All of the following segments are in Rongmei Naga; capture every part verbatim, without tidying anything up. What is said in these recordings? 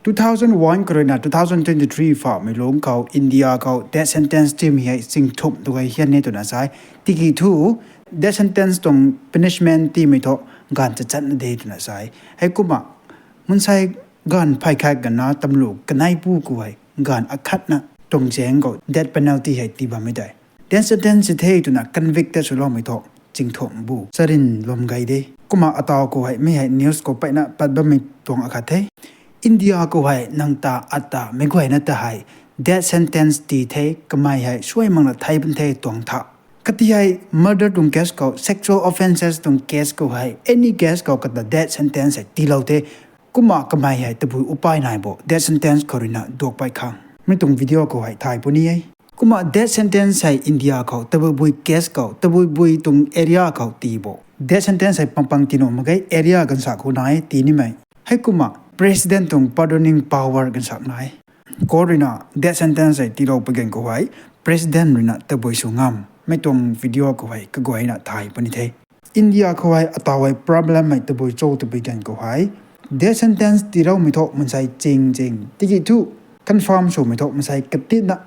Two thousand one khou ruina two thousand twenty three phaumei lungc khou India khou death sentence timei hei chingthumh tu gay hian e twna sa e. Tiki thu death sentence tuang punishment timei thu gaanv chachatna de twna sa e. Heikumna mansei gaanv phay khat ganna tamlu kaneipu khou hei gaanv akhatna tuang zaeng khou death penalty hei tii bammei tei death sentence the twna convicted swloumei thu chingthumh bu charin bam gay de. Kumna ataw khou hei mi hei news khou mpeyna pat bammei tuang akhat the. India khou hei nang ta ata mei guayna ta hei death sentence tii the, kamei hei suai makna thei pun the tuang tha. Kati hei murder tuang case khou, sexual offences tuang case khou hei, any case khou kata death sentence hei tiilou the. Kumna kamei hei tabui upai nai bo death sentence khou ruina duak pay khang mi tuang video khou hei thay puni e. Kumna death sentence hei India khou tabui bui case khou, tabui bui tuang area khou tii bo death sentence hei pangpang tii nuh mak ge, area gansa khou nai tii nimei. Heikumna president tuang pardoning power gansak nai. Court ruina death sentence hei tiilou pui gan khou hei president ruina tabui sw ngam mi tuang video khou hei kaguayna thay puni the. India khou hei ataw hei problem hei tabui cho twpui gan khou hei death sentence tiiloumei thu mansei ching ching tiki thu confirm swmei thu mansei katinna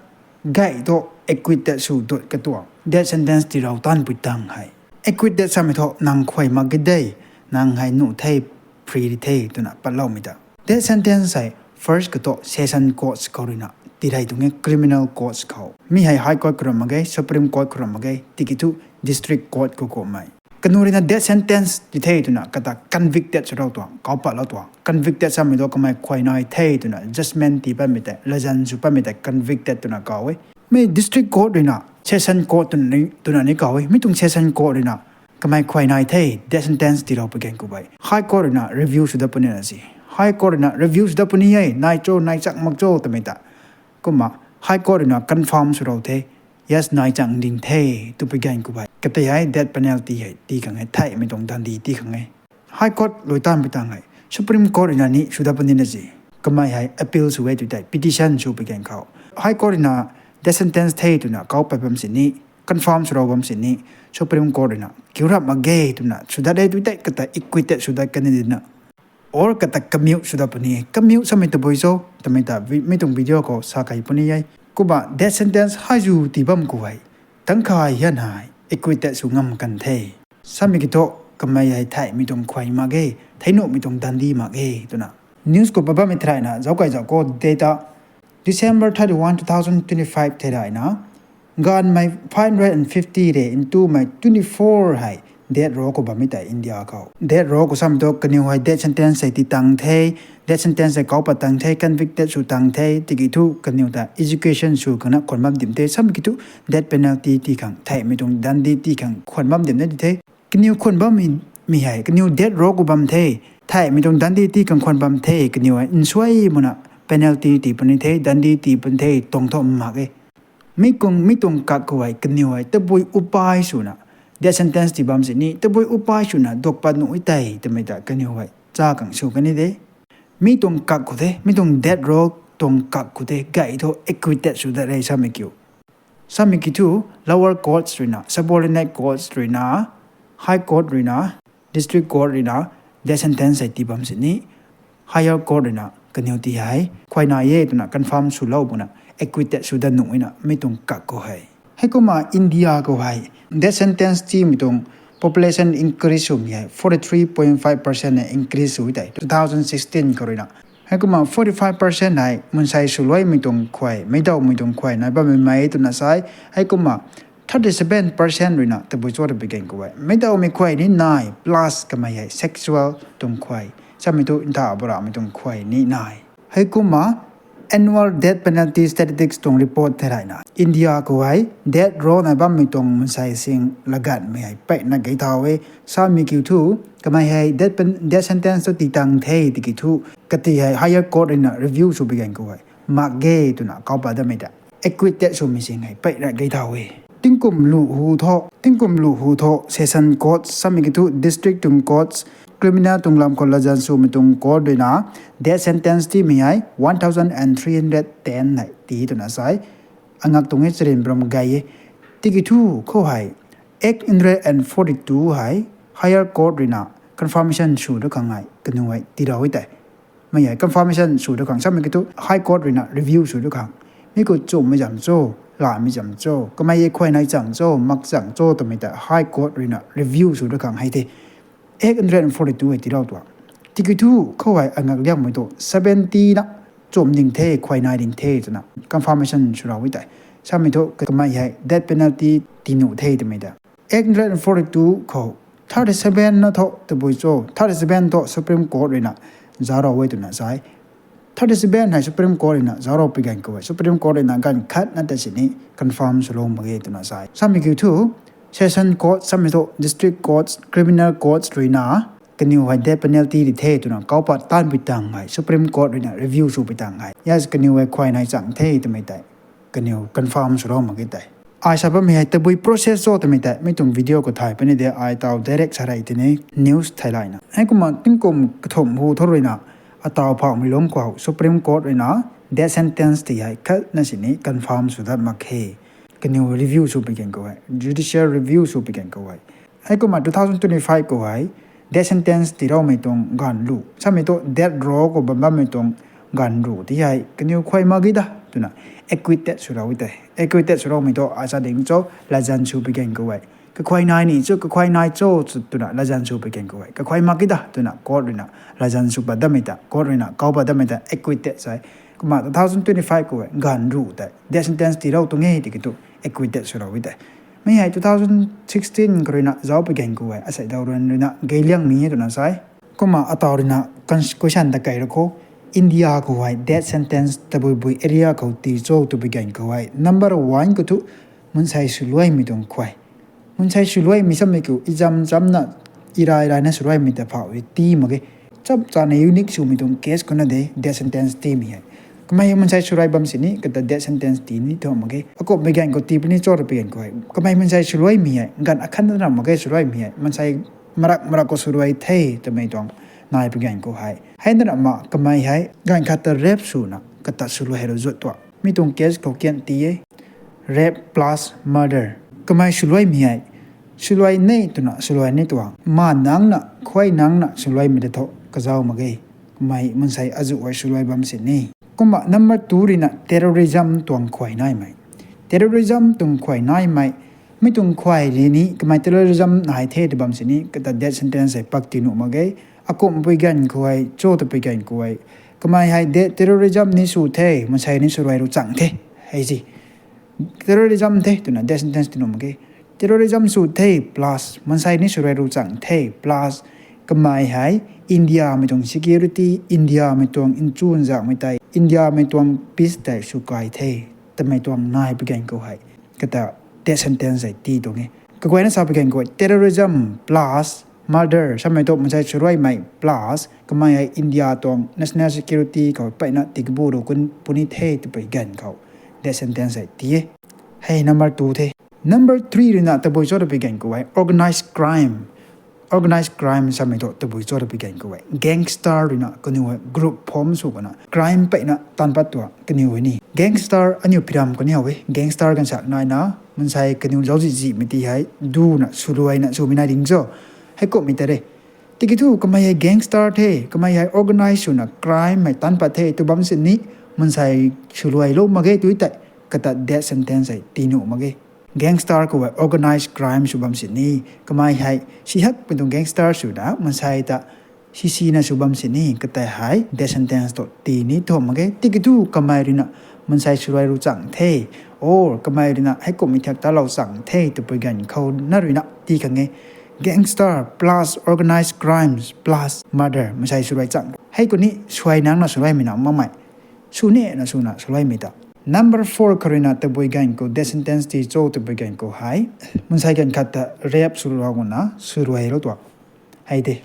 gay thu acquitted sw dut katuang death sentence tiilou tanpui tang hei acquitted samei thu nang khuay mak ge de, nang hei nuh the, free the twna patloumei ta death sentence hei first katu session courts khou ruina tii rei tuang e, criminal courts khou. Mi hei High Court khou ram mak ge, Supreme Court khou ram mak ge, tiki thu district court khou kummei kaniw ruina death sentence tii the twna kata convicted swlou tuang, kau patlou tuang. Convicted samei thu kamei khuay nai the twna judgment tii patmei tei, latzan sw patmei tei convicted twna kau e. Mi district court ruina session court twna ni kau e. Mi tuang session court ruina kamei khuay nai the, death sentence tiilou pui gan khou hei High Court ruina review sw dat punina si. High Court ruina review sw dat puni e, nai cho, nai chak mak cho twmei ta. Kumna High Court ruina confirm swlou the, yes, nai chang ding the twpui gan khou hei kata hei death penalty hei tii khang e, theihmei tuang dandi tii khang e. High Court lui tanpui tang hei Supreme Court ruina ni sw dat punina si. Kamei hei appeal sw e tw tei petition sw pui gan khou High Court ruina death sentence the twna kau pat bam sini, confirm swlou bam sini, Supreme Court ruina kiu rap mak ge twna sw dat e tw tei kata acquitted sw dat kani dina or kata commute sw dat puni. Commute samei tabui cho twmei ta mi tuang video khou sa kei puni e. Kumna death sentence hei zu tii bam khou hei tangkhay hian hei acquitted sw ngam kan the. Samei kiu thu kamei hei theihmei tuang khuay mak ge, thei nuhmei tuang dandi mak ge twna news khou pat bammei thei ruina zauc kai zauc khou data December thirty-one, two thousand twenty-five thei ruina gaanvmei five hundred and fifty re ntumei twenty-four hei death row khou bammei tei India khou. Death row khou samei thu kaniw hei death sentence hei tii tang the, death sentence hei kau pat tang the, convicted sw tang the, tiki thu kaniw ta execution sw khangna khwan bam dim the, samei kiu thu death penalty tii khang, theihmei tuang dandi tii khang khwan bam dim na di the. Kaniw khwan bammei hei kaniw death row khou bam the, theihmei tuang dandi tii khang khwan bam the, kaniw hei nsuai makna penalty tii puni the, dandi tii puni the tuang thu mak e. Mi kung mi tuang kak khou hei kaniw hei tabui upai swna death sentence tii bam sini, tabui upai swna duak pat nuh e tei twmei ta kaniw hei cha khang sw kani de. Mi tuang kak khou the, mi tuang death row tuang kak khou the gay thu acquitted sw dat re samei kiu. Samei kiu thu lower courts ruina, subordinate courts ruina, High Court ruina, District Court ruina death sentence hei tii bam sini, Higher Court ruina kaniw ti hei khuay nai e twna confirm swlou buna acquitted sw dat nuh ina mi tuang kak khou hei. Heikumna India khou hei death sentence tiimei tuang population increase swmei hei forty three point five percent na increase sw tei two thousand sixteen khou ruina. Heikumna forty five percent hei mansei swluaimei tuang khuay, meidawmei tuang khuay nai bammei mei twna sa e. Heikumna thirty seven percent ruina tabui cho twpui gan khou hei meidawmei khuay ni nai plus kamei hei sexual tuang khuay, samei thu ntha baramei tuang khuay ni nai. Heikumna annual death penalty statistics tuang report thei ruina India khou hei death row nai bammei tuang mansei sing lagatmei hei peyna gay thau e. Samei kiu thu kamei hei death pen-, death sentence thu tii tang the tiki thu kati hei higher court ruina review swpui gan khou hei mak ge twna kau pat datmei ta acquitted swmei sing hei peyna gay thau e. Tingkum lu hu thu, tingkum lu hu thu session court samei kiu thu district tuang courts, criminal tuang lam khou latzan swmei tuang court ruina death sentence tiimei hei one thousand and three hundred ten hei tii twna sa e. Angak tuang e charin baram gay e. Tiki thu khou hei eight hundred and forty two hei higher court ruina confirmation sw dat khang hei kaniw hei tiilou e tei. Mei hei confirmation sw du khang samei kiu thu High Court ruina review sw du khang. Mi khou chummei zam cho, lamei zam cho, kamei e khuay nai chang cho, mak chang cho twmei ta High Court ruina review sw du khang hei the. Eight hundred and forty-two hei tiilou tuang. Tiki thu khou hei angak liangmei tu seventy na chum ding the, khuay nai ding the twna confirmation sw rau e tei. Samei thu kamei hei death penalty tii nuh the twmei ta. Eight hundred and forty-two khou thirty-seven na thu tabui cho, thirty-seven thu Supreme Court ruina zauc rau e twna sai. Thirty-seven hei Supreme Court ruina zauc rau pi ganv khou hei Supreme Court ruina ganv khat na ta sini confirm swlou mak ge twna sai. Samei kiu thu session court samei thu district courts, criminal courts ruina kaniw hei death penalty di the twna kaupat taanpui tang hei Supreme Court ruina review swpui tang hei, yes, kaniw hei khuay nai chang the twmei tei kaniw confirm swlou mak ge tei. Ai sa bammei hei tabui process cho twmei tei mi tuang video khou thay puni de, ai taw direct sa rei tini news theilayna. Heikumna tingkum kathumh hu thu ruina ataw phauhmei lungc khou Supreme Court ruina death sentence ti hei khat na sini confirm sw dat mak khe. Kaniw review sw pi ganv khou hei, judicial review sw pi ganv khou hei. Heikumna two thousand twenty-five khou hei death sentence tiiloumei tuang ganv ruh, samei thu death row khou bam bammei tuang ganv ruh ti hei kaniw khuay mak ge da twna acquitted sw rau e tei. Acquitted sw raumei thu ai sa ding cho, latzan sw pi ganv khou hei, kakhuay nai ni cho, kakhuay nai cho twna latzan sw pi ganv khou hei, kakhuay mak ge da twna court ruina latzan sw pat datmei ta, court ruina kau pat datmei ta acquitted sai. Kumna two thousand twenty-five khou hei ganv ruh tei death sentence tiilou tuang e tiki thu acquitted sw rau e tei. Mi hei two thousand sixteen khou ruina zauc pi ganv khou hei asei daw ruan ruina gay liangmei e twna sai. Kumna ataw ruina cons-, question ta kei ra khou, India khou hei death sentence tabui bui area khou tii cho twpui ganv khou hei number one khou thu mansei swluaimei tuang khuay. Mansei swluaimei samei kiu izam chamna irai raina swluaimei ta phauh e tii mak ge. Chap chana unique swmei tuang case khou na de death sentence tiimei hei. Kamei mansei swluai bam sini kata death sentence tii ni thu mak ge. Akumhmei ganv khou tii puni cho twpui ganv khou hei kamei mansei swluaimei hei ganv akhat na ram mak ge swluaimei hei, mansei marak marak khou swluai the twmei tuang nai pi ganv khou hei, hei na ram ma kamei hei ganv khat ta rape swna kata swluai hei rui zuat tuang. Mi tuang case khou kian tii e. Rape plus murder. Kamei swluaimei hei swluai ni twna swluai ni tuang. Ma nangna, khuay nangna swluaimei ta thu kazauh mak ge. Kamei mansei azuh hei swluai bam sini. Kumna number two ruina terrorism tuang khuay naimei. Terrorism tuang khuay naimei. Mi tuang khuay rui ni kamei terrorism nai the tw bam sini kata death sentence hei pak tii nuh mak ge. Akumhpui ganv khou hei cho twpui ganv khou hei kamei hei de terrorism ni sw the, mansei ni swluai rui chang the. Hei si. Terrorism the twna death sentence tii nuh mak ge. Terrorism sw the plus mansei ni swluai rui chang the plus kamei hei Indiamei tuang security, Indiamei tuang nchunzakmei tei, Indiamei tuang peace tei sw kai the twmei tuang nai pi ganv khou hei kata death sentence hei tii tuang e. Kaguayna sa pi ganv khou hei terrorism plus murder samei thu mansei swluaimei plus kamei hei India tuang national security khou peyna tikabu rui kun puni the twpui ganv khou death sentence hei tii e. Hei number two the. Number three ruina tabui cho twpui ganv khou hei organized crime. Organized crime samei thu tabui cho twpui ganv khou hei gangster ruina kaniw hei group form sw kana crime peyna taanc pat tuang kaniw hei ni. Gangster aniu piram kaniw hei gangster ganv sak naina mansei kaniw zauczihzihmei ti hei duna swluaina swmei nai ding cho. Heikumhmei ta re. Tiki thu kamei hei gangster the, kamei hei organize swna crime hei taanc pat the tw bam sini mansei swluailou mak ge tw tei kata death sentence hei tii nuh mak ge. Gangster khou hei organized crime sw bam sini kamei hei sihakmei tuang gangster swna mansei ta sisina sw bam sini kata hei death sentence tu tii ni thu mak ge. Tiki thu kamei ruina mansei swluai rui chang the, or kamei ruina heikumhmei thiak talou chang the twpui ganv khou na ruina tii khang e. Gangster plus organized crimes plus murder, mansei swluai chang. Hei khou ni swluai nangna swluaimei na makmei, sw nina swna swluaimei ta. Number four khou ruina tabui ganv khou death sentence tii cho twpui ganv khou hei mansei ganv khat ta rape swlou guna swluailou tuang. Hei de.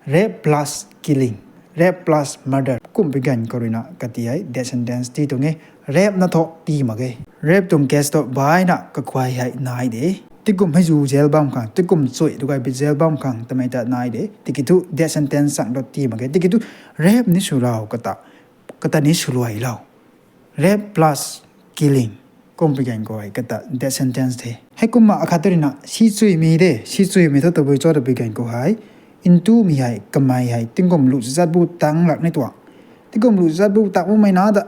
Rape plus killing, rape plus murder kumhpui ganv khou ruina kati hei death sentence tii tuang e. Rape na thu tii mak ge. Rape tuang case tu baina kakhuay hei nai de. Tikum hei zu jail bam khang, tikum chui tu gay bi jail bam khang twmei ta nai de. Tiki thu death sentence chang tu tii mak ge. Tiki thu rape ni swlou kata, kata ni swluailou. Rape plus killing kumhpui ganv khou hei kata death sentence the. Heikumna akhat tu ruina sichuimei de, sichuimei thu tabui cho twpui ganv khou hei ntumei hei kamei hei tingkum lu chachat bu tang lak ni tuang. Tingkum lu chatbu tak makmei na ta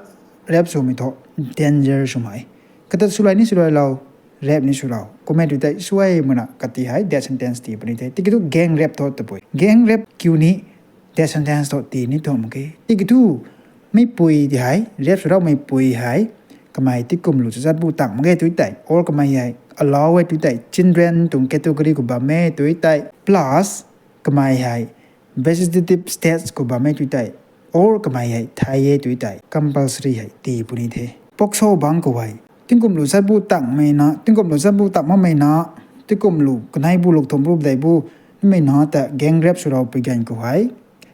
rape swmei thu danger swmei. Kata swlai ni swlailou, rape ni swlou. Kumhmei tu tei suai mana kati hei death sentence tii puni the. Tiki thu gang rape thu tabui. Gang rape kiu ni death sentence thu tii ni thu mak ge. Tiki thu meipui ti hei, rape swloumei pui hei, kamei tingkum lu chatbu tak mak ge tu tei, or kamei hei allow e tu tei, children tuang category khou bam e tu tei, plus kamei hei vegetative stage khou bam e tu tei, or kamei hei thei e tu tei, compulsory hei tii puni the. POCSO bang khou hei tingkum lu chatbu takmei na, tingkum lu chatbu tak makmei na, tingkum lu kanei bu luk thum bu dei bu, mei na ta gang rape swlou pui gan khou hei,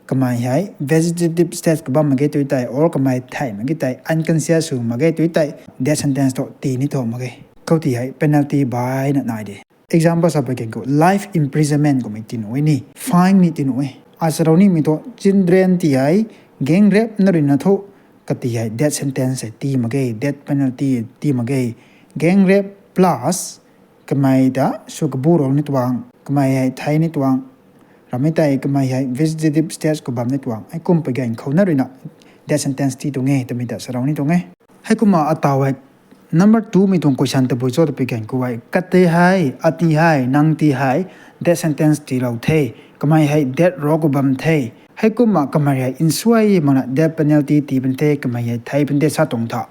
kamei hei vegetative stage khou bam mak ge tu tei, or kamei thei mak ge tei, unconscious sw mak ge tu tei, death sentence thu tii ni thu mak ge. Khou ti hei penalty baina nai de. Example sa pui gan khou life imprisonment khou mei tii nuh e ni, fine ni tii nuh e. Asarou nimei thu children ti hei gang rape na ruina thu kati hei death sentence hei tii mak ge, death penalty tii mak ge. Gang rape plus kamei ta sw kabu rou ni tuang, kamei hei thei ni tuang, ramei tei kamei hei vegetative stage khou bam ni tuang, heikum pui gan khou na ruina death sentence tii tuang e twmei ta sarou ni tuang e. Heikumna ataw hei number two mei tuang question tabui cho ta pui gan khou hei, kati hei, ati hei, nang ti hei death sentence tiilou the, kamei hei death row khou bam the, heikumna kamei hei nsuai makna death penalty tii pun the, kamei hei thei pun the sa tuang tha?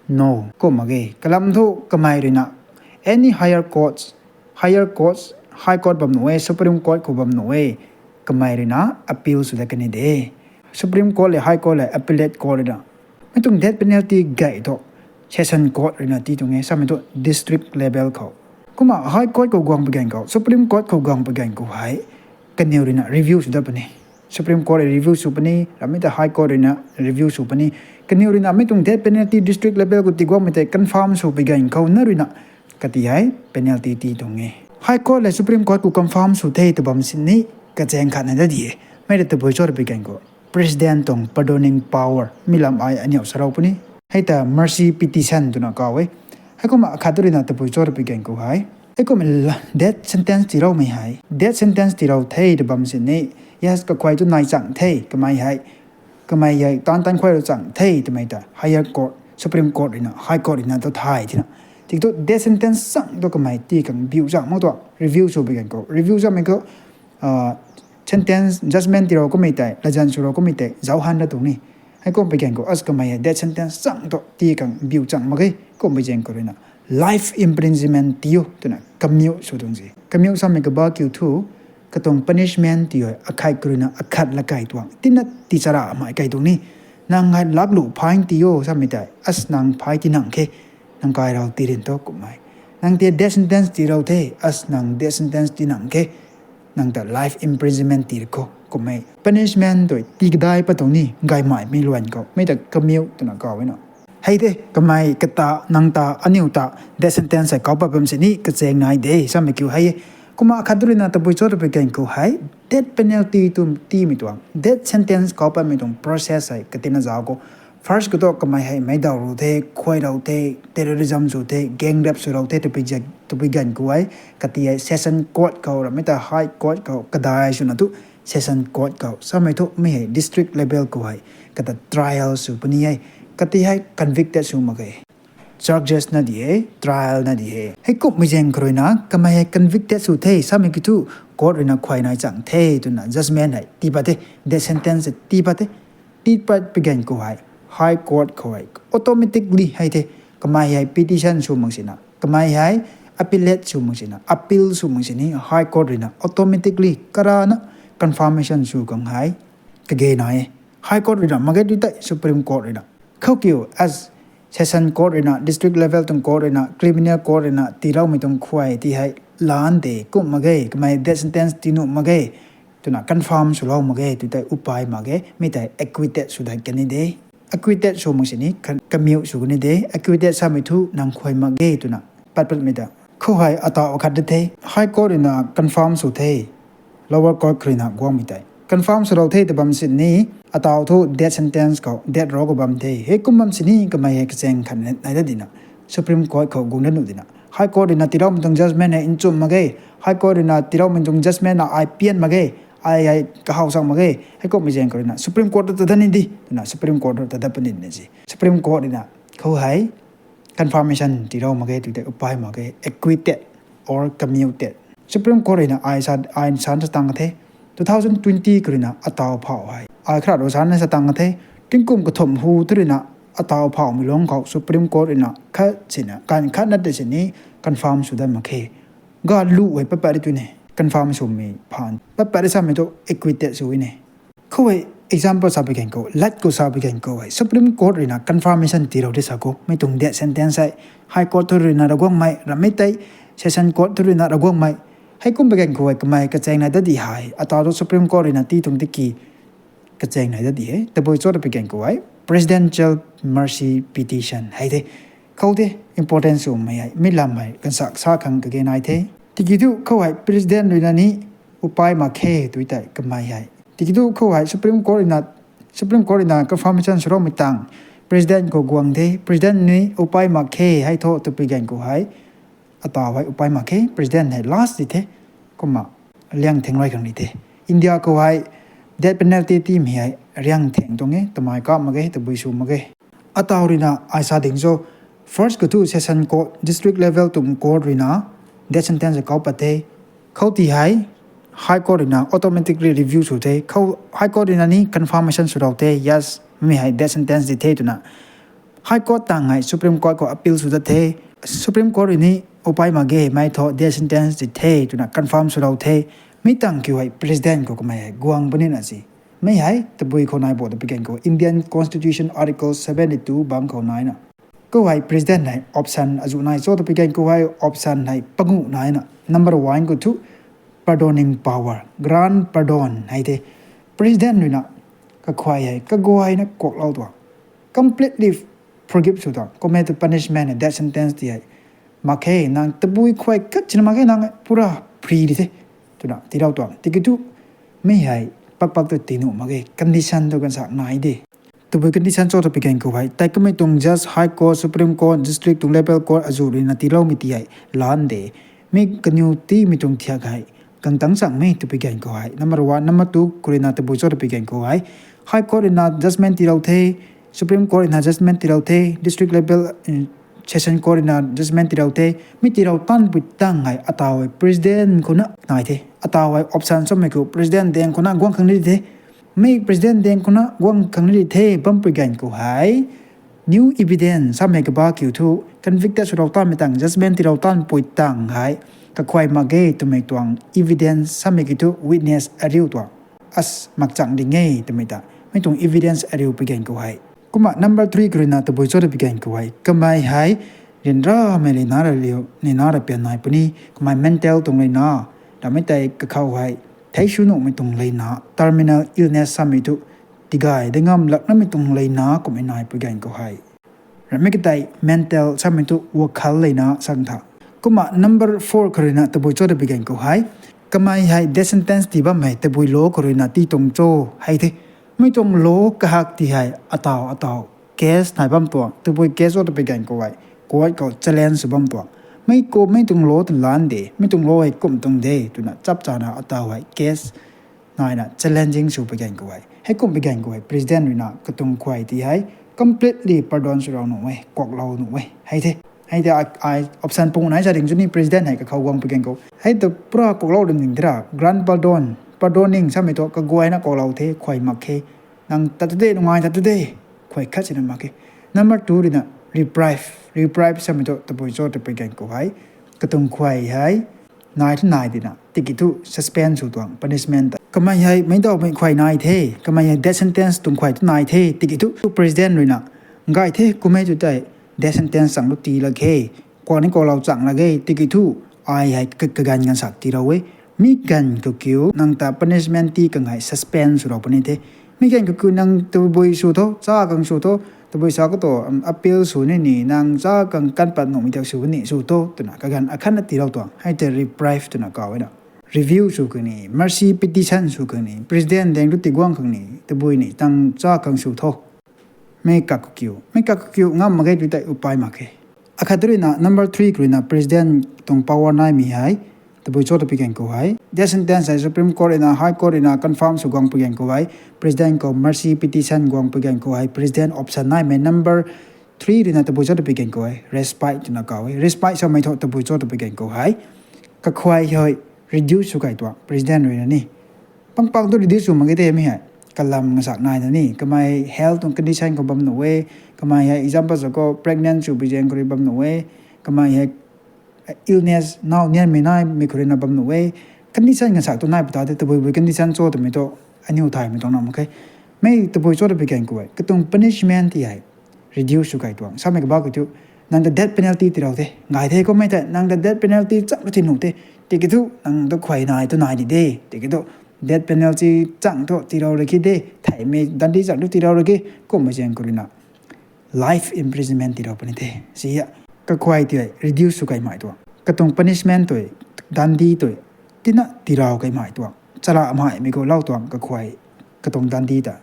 No, kum mak ge. Kalam thu kamei ruina any higher courts, higher courts, High Court bam nuh e, Supreme Court khou bam nuh e, kamei ruina appeal sw dat kan de. Supreme Court le High Court le Appellate Court ruina mei tuang death penalty gay thu Session Court ruina tii tuang e, samei thu district level khou. Kumna High Court khou guang pui gan khou, Supreme Court khou guang pui gan khou hei kaniw ruina review sw dat puni. Supreme Court review sw puni, ramei ta High Court ruina review sw puni. Kaniw ruina mei tuang death penalty district level khou tiguangmei tei confirm sw pui gan khou na ruina kati hei penalty tii tuang e. High Court le Supreme Court khou confirm sw the tw bam sini kachaeng khat nai dat di e. Mei ta tabui cho ta pui gan khou President tuang pardoning power mi lam ai aniu sarou puni. Hei ta mercy petition twna kaw e. Heikumna khat tu ruina tabui cho ta pui gan khou hei, heikumna death sentence tiiloumei hei, death sentence tiilou the tw bam sini, yes, kakhuay tu nai chang the, kamei hei, kamei hei taanv taanv khuay rou chang the twmei ta Higher Court, Supreme Court ruina, High Court ruina tu thay thina. Tiki thu death sentence chang tu kamei tii khang biu chang mak tu review sw pui gan khou, review samei khou sentence, judgment tiilou kummei tei, latzan swlou kummei tei zauc han dat tuang ni. Heikum pui gan khou as kamei hei death sentence chang tu tii khang biu chang mak ge, kum pui gan khou ruina life imprisonment tii o twna commute sw tuang se. Commute samei kaba kiu thu, katuang punishment ti hei akhat khou ruina akhat la kai tuang, tina ti chara mai kai tuang ni. Nang hei lakh lu fine tii o samei tei, as nang fine tii nang khe, nang kai rou tii rin thu kummei. Nang tei death sentence tiilou the, as nang death sentence tii nang khe, nang ta life imprisonment tii ri khou kummei. Punishment tu tii kadai pat tuang ni, gaymei mi luan khou mei ta commute twna kaw e na. Hei the kamei kata nang ta aniu ta death sentence hei kauc pat bam sini kachaeng nai de samei kiu hei e. Kumna khat tu ruina tabui cho ta pui gan khou hei, death penalty tu tiimei tuang, death sentence kauc patmei tuang process hei katina zauc khou, first khou tu kamei hei meic daw rou the, khuay rou the, terrorism sw the, gang rape swlou the tw pui gan khou hei, kati hei Session Court khou, ramei ta High Court khou kadai swna tu Session Court khou, samei thu mi hei district level khou hei kata trial sw puni e, kati hei convicted sw mak ge. Charges na di e, trial na di e. Heikumhmei zaeng khou ruina kamei hei convicted sw the samei kiu thu, court ruina khuay nai chang the twna judgment hei tii pat the, death sentence hei tii pat the. Tii pat pui gan khou hei, High Court khou hei automatically hei the, kamei hei petition sw mak sina, kamei hei appellate sw mak sina, appeal sw mak sini, High Court ruina automatically karana confirmation sw khang hei kage nai e. High Court ruina mak ge tu tei Supreme Court ruina. Khou kiu as Session Court ruina, district level tuang court ruina, criminal court ruina tiiloumei tuang khuay ti hei lan de, kum mak ge, kamei death sentence tii nuh mak ge twna confirm swlou mak ge tu tei upai mak ge, mi tei acquitted sw dat kan de. Acquitted sw mak sini commute sw kan de. Acquitted samei thu nang khuay mak ge twna pat patmei ta. Khou hei ataw akhat de the, High Court ruina confirm sw the, Lower Court khou ruina guangmei tei confirm swlou the tw bam sini, ataw thu death sentence khou, death row khou bam the. Heikum bam sini kamei hei kachaeng khat nai dat dina, Supreme Court khou guang dat nuh dina, High Court ruina tiiloumei tuang judgment hei nchumh mak ge, High Court ruina tiiloumei tuang judgment na ai pian mak ge, Ai hei kahaw chang mak ge, heikumhmei zaeng khou ruina Supreme Court ta dat ni di twna Supreme Court ta dat puni na si. Supreme Court ruina khou hei confirmation tiilou mak ge tw tei upai mak ge, acquitted or commuted. Supreme Court ruina ai sa, ai san sa tang the, two thousand twenty khou ruina ataw phau hei ai kharat ru san sa tang the, tingkum kathumh hu tu ruina ataw phaumei lungc khou Supreme Court ruina khat sina kan khat na tei sini confirm sw dat mak khe. Galu hei pat pat ri tw ne, confirm swmei phaan pat pat ri samei tu acquitted sw ne. Khou hei example sa pui gan khou, lat khou sa pui gan khou hei Supreme Court ruina confirmation tiilou de sa khou, mei tuang death sentence hei High Court thu ruina raguangmei, rammei tei Session Court thu ruina raguangmei, heikum pui gan khou hei kamei kachaeng nai dat di hei ataw tu Supreme Court ruina ti tuang tiki kachaeng nai dat di e. Tabui cho ta pui gan khou hei Presidential Mercy Petition hei the. Khou the important swmei hei mi lam hei kansak sa khang kage nai the. Tiki thu khou hei President ruina ni upai mak khe tw tei kamei hei. Tiki thu khou hei Supreme Court ruina, Supreme Court ruina confirmation swloumei tang President khou guang the, President ni upai mak khe hei thu ta pui gan khou hei ataw hei upai mak khe, President hei last di the. Kumna liang theng rui khang di the. India khou hei death penalty timei hei riang theng tuang e, tamei kap mak ge, tabui sw mak ge. Ataw ruina ai sa ding cho, first khou thu Session Court, District Level tuang Court ruina death sentence kau pat the. Khou ti hei High Court ruina automatically review sw the. Khou High Court ruina ni confirmation swlou the, yes, mi hei death sentence di the twna. High Court tang hei Supreme Court khou appeal sw dat the. Supreme Court rui ni upai mak ge, mei thu death sentence di the twna confirm swlou the. Mi tang kiu hei President khou kamei hei guang puni na si. Mi hei tabui khou nai bo ta pui gan khou Indian Constitution Article seventy two bang khou naina, khou hei President hei option azuh nai cho ta pui gan khou hei option hei panguh naina. Number one khou thu pardoning power, grant pardon hei the. President ruina kakhuay hei kaguayna kuaklou tuang, completely forgive sw tuang, kumna tu punishment hei death sentence ti hei mak khe, nang tabui khuay khat sina mak khe, nang pura free di the twna tiilou tuang. Tiki thu mi hei pakpak tu tii nuh mak ge, condition tu kansak nai de. Tabui condition cho ta pui gan khou hei tei kamei tuang judge, High Court, Supreme Court, District tuang Level Court azuh ruina tiiloumei ti hei lan de. Mi kaniw tiimei tuang thiak hei kangtang changmei ta pui gan khou hei number one, number two khou ruina tabui cho ta pui gan khou hei High Court ruina judgment tiilou the, Supreme Court ruina judgment tiilou the, District Level Session Court ruina judgment tiilou the. Mi tiilou tanpui tang hei ataw hei President khou na nai the. Ataw hei option samei khou President daeng khou na guang khang ni di the. Mi President daeng khou na guang khang ni di the bam pui gan khou hei new evidence samei kaba kiu thu, convicted swlou tanmei tang, judgment tiilou tanpui tang hei kakhuay mak ge twmei tuang evidence samei kiu thu witness ariu tuang as makchang ding e twmei ta, mi tuang evidence ariu pui gan khou hei. Kumna number three khou ruina tabui cho ta pui gan khou hei kamei hei ryanramei leina ra liu, leina ra pian nai puni, kamei mental tuang leina, ramei tei kakhou hei thei sw nuhmei tuang leina, terminal illness samei thu tigay de ngam laknamei tuang leina kumhmei nai pui gan khou hei. Ramei katei mental samei thu wakhal leina sang tha. Kumna number four khou ruina tabui cho ta pui gan khou hei kamei hei death sentence tii bam hei tabui law khou ruina tii tuang cho hei the. Mi tuang law kahak ti hei ataw ataw case nai bam tuang, tabui case cho ta pui gan khou hei court khou challenge sw bam tuang. Mi kum, mi tuang law ta lan de, mi tuang law hei kum tuang de twna chap chana ataw hei case naina challenging sw pui gan khou hei, heikum pui gan khou hei President ruina katuang khuay ti hei completely pardon swlou nuh e, kuaklou nuh e hei the. Hei the, ai option panguh nai sa ding cho ni, President hei kakhou guang pui gan khou hei ta pura kuaklou rim ding tira, grant pardon, pardoning samei thu kaguayna kuaklou the, khuay mak khe, nang tat tu de, nungai tat tu de, khuay khat sina mak khe. Number two ruina reprieve, reprieve samei thu tabui cho ta pui gan khou hei katuang khuay hei nai thu nai dina, tiki thu suspend sw tuang punishment ta. Kamei hei meic dawmei khuay nai the, kamei hei death sentence tuang khuay tu nai the, tiki thu President ruina gay the, kummei tu tei death sentence chang lu tii lak khe, kuak ni kuaklou chang lak ge, tiki thu ai hei ka, kaganv ganvsak tiilou e. Mi ganv khou kiu nang ta punishment tii khang hei suspend swlou puni the. Mi ganv khou kiu nang tabui sw tho, cha khang sw tho, tabui sa khou tu appeal sw ni ni, nang cha khang kan pat nuhmei tei sw ni sw tho twna kaganv akhatna tiilou tuang hei tei reprieve twna kaw e na. Review sw khang ni, mercy petition sw khang ni, President daeng tu tiguang khang ni, tabui ni tang cha khang sw tho. Meic kak khou kiu, meic kak khou kiu ngam mak ge tu tei upai mak khe. Akhat ruina number three khou ruina President tuang power naimei hei tabui cho ta pui gan khou hei Death sentence hei Supreme Court ruina, High Court ruina confirm sw guang pui ganv khou hei, President khou mercy petition guang pui ganv khou hei, President option naimei number three ruina tabui cho twpui ganv khou hei, respite twna kaw e. Respite samei thu tabui cho twpui ganv khou hei, kakhuay hei reduce sw kai tuang President ruina ni. Pangpang tu reduce sw mak ge tei mi hei. Kalam ngasak nai na ni, kamei health tuang condition khou bam nuh e, kamei hei example sa khou pregnant sw pui zaeng khou rui bam nuh e, kamei hei illness, nau nianmei naimei khou ruina bam nuh e, condition ngasak tu nai pata tei tabui bui condition cho twmei tu, aniu thaymei tuang na mak khe. Mi tabui cho twpui ganv khou hei, katuang punishment ti hei reduce sw kai tuang. Samei kabak kiu thu, nang ta death penalty tirou the. Gay the kummei tei, nang ta death penalty chang tu ti nuh the. Tiki thu, nang tu khuay nai tu nai di de. Tiki thu, death penalty chang thu tirou rui ki de. Theihmei dandi chang thu tirou rui ki. Kummei zaeng khou ruina life imprisonment tirou puni the. Si a, kakhuay ti hei reduce sw kai mai tuang. Katuang punishment tui, dandi tui, tina tirou kai mai tuang. Chara maimei khou lou tuang kakhuay, katuang dandi ta.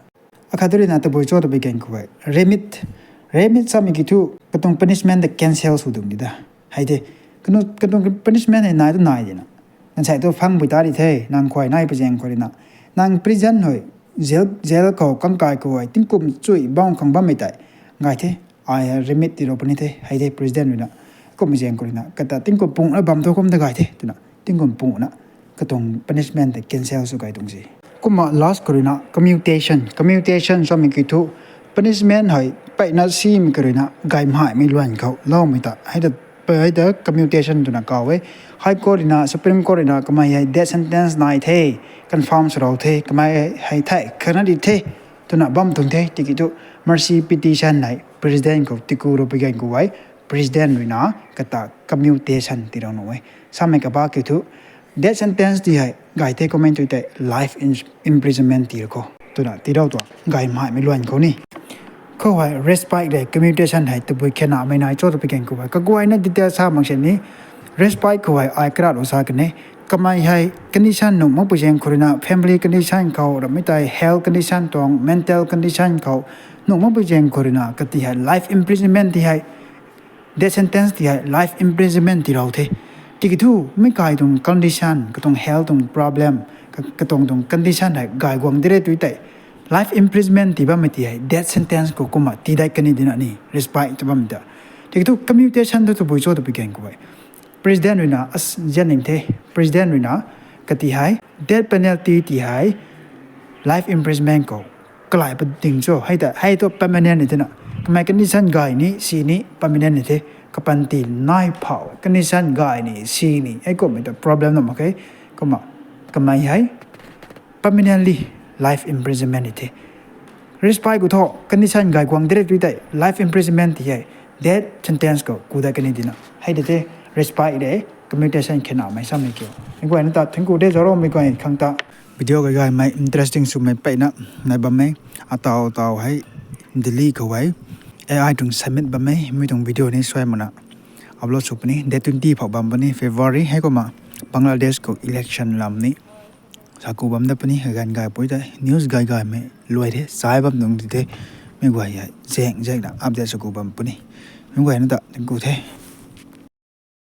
Akhat tu ruina tabui cho twpui ganv khou hei, remit. Remit samei kiu thu, katuang punishment ta cancel sw dung di da. Hei de, kanu, katuang punishment hei nai tu nai di na. Nang sai tu phang pui ta di the, nang khuay nai pui zaeng khou ruina. Nang prison hei, jail, jail khou kangkai khou hei, tingkum chui bang khang bammei tei. Gay the, ai hei remit tirou puni the, hei de President ruina. Kummei zaeng khou ruina, kata tingkum pungna bam thu kum ta gay the, twna. Tingkum pungna, katuang punishment ta cancel sw kai tuang si. Kumna last khou ruina, commutation. Commutation samei kiu thu, punishment hei, peina simei khou ruina, gay maimei luan khou, loumei ta. Hei ta, hei ta commutation twna kaw e. High Court ruina, Supreme Court ruina, kamei hei death sentence nai the, confirm sw rou the, kamei hei thei, khana di the, twna bam tuang the, tiki thu, mercy petition hei, President khou tiku rou pui ganv khou hei, President ruina, kata commutation tirou nuh e. Samei kabak kiu thu, death sentence ti hei, gay the kummei tu tei life in-, imprisonment tirou khou. Twna tirou tuang, gay maimei luan khou ni. Khou hei respite le commutation hei tabui khenamei nai cho twpui ganv khou hei. Kaguayna detail sa mak se ni, respite khou hei ai karat lou sa kan e. Kamei hei condition nuh mak pui zaeng khou ruina, family condition khou, ramei tei health condition tuang, mental condition khou, nuh mak pui zaeng khou ruina, kati hei life imprisonment ti hei, death sentence ti hei life imprisonment tirou the. Tiki thu, mi kai tuang condition, katuang health tuang problem, ka-, katuang tuang condition hei gay guang di re tu tei, life imprisonment ti bammei ti hei death sentence khou kumna ti dai kani di na ni, respite ta bam ta. Tiki thu, commutation tu tabui cho twpui ganv khou hei, President ruina, as, zian ning the, President ruina, kati hei, death penalty ti hei, life imprisonment khou, kalai pa ding cho, hei ta, hei tu permanent ni the na. Kamei condition gay ni, si ni, permanent ni the, kapanty nai phou, condition gay ni, si ni, hei kummei ta problem na mak khe, kumna, kamei hei, permanently life imprisonment ni the. Respite khou thu, condition gay guang di re tu tei, life imprisonment ti hei, death sentence khou ku dai kani di na. Hei de the, respite le commutation khenamei samei kiu. Mi guayna ta, thank you de, zaroumei guay khang ta. Video gay gaymei, interesting swmei peina, nai bam e, ataw ataw hei, Delhi khou hei, A I tuang submit bam e, mi tuang video ni suai mana upload sw puni, date twenty phou bam puni, February, hei kumna, Bangladesh khou election lam ni, saku bam da puni, ganv gay pui tei, news gay gaymei, luai the, sai bam nung di the, mi guay hei, zaeng zaengna update saku bam puni, mi guayna ta, thank you the.